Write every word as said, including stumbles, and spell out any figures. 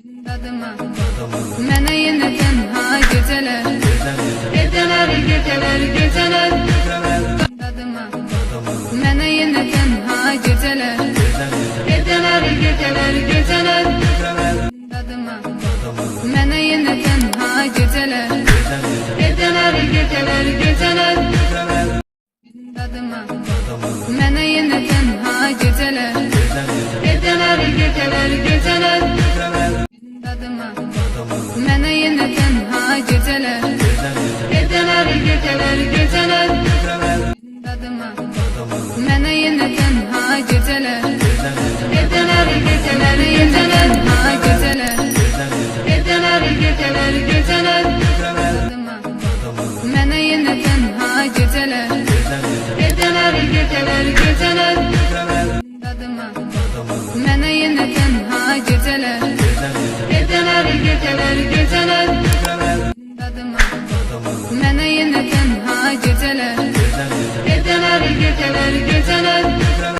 دادما، میں نے یہ نہ تنہا گچلر، گچلر، گچلر، گچلر۔ دادما، میں نے یہ نہ تنہا گچلر، گچلر، گچلر، گچلر۔ دادما، میں نے یہ نہ تنہا گچلر، گچلر، گچلر، گچلر۔ دادما، میں نے یہ نہ تنہا گچلر، گچلر، گچلر، گچلر۔ دادما، میں نے یہ نہ تنہا گچلر، گچلر، گچلر، گچلر۔ دادما، میں نے یہ نہ تنہا گچلر، گچلر، گچلر، گچلر۔ دادما، میں نے یہ نہ تنہا گچلر، گچلر، گچلر، گچلر۔ دادما، میں نے یہ نہ تنہا گچلر، گچلر، گچلر، گچلر۔ دادما، میں نے یہ نہ تنہا گچلر، گچلر، گچلر، گچلر۔